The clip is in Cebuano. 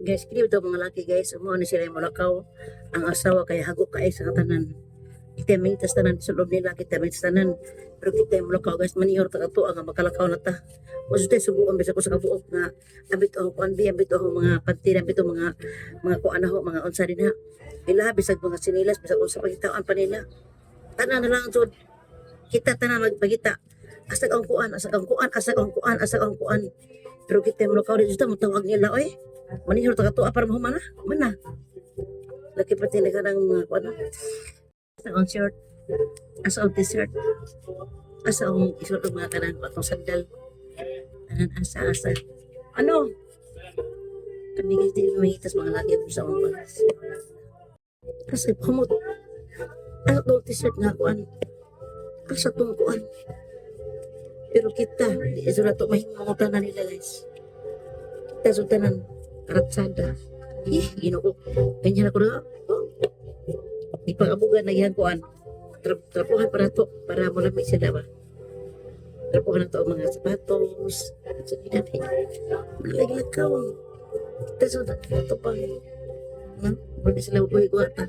Guys, kini ito mga laki, guys, umuha ni sila yung mulakaw. Ang asawa kay hago kay sa katanan. Kita mangitas tanan sa loob nila, kita mangitas tanan. Pero kita yung mulakaw, guys, manihor ta kato ang makalakaw na ta. O sa subuan bisag ko sa kabuok nga ambit ang kuan bi, ambit ang mga panty, ambit ang mga kuan na ho, mga unsa din ha. Ila bisag mga sinilas, bisag unsa pagitaan pa nila. Tanan na lang jud. Kita tanan magpagita. Asag ang kuan, asag ang kuan, asag ang kuan, asag ang kuan. Pero kita yung mulakaw dito, mutawag nila oy. Manihor ta kato para mahuman na. Man na. Laki pati na ka ng mga kuan. Asa ang shirt. Asa ang t-shirt. Asa ang isuot ng mga kanang atong sandal. Tanan asa asa. Ano? Kami guys, di mahitas mga laki sa mga bagas. Kasi humot. Asa tong t-shirt nga kuan. Asa tong kuan. Pero kita, di sa nato mahimong na nila, guys. Kita sa tanan karatsada. Eh, ginoo. Ganyan ako na. Oh. Di pa kabugan na kuan. Trapuhan para to para malamig sila ba. Trapuhan na to ang mga sapatos. Sa ginamit. Malaglag. Kita sa tanan to pa. No? Wala sila buhay ko ata.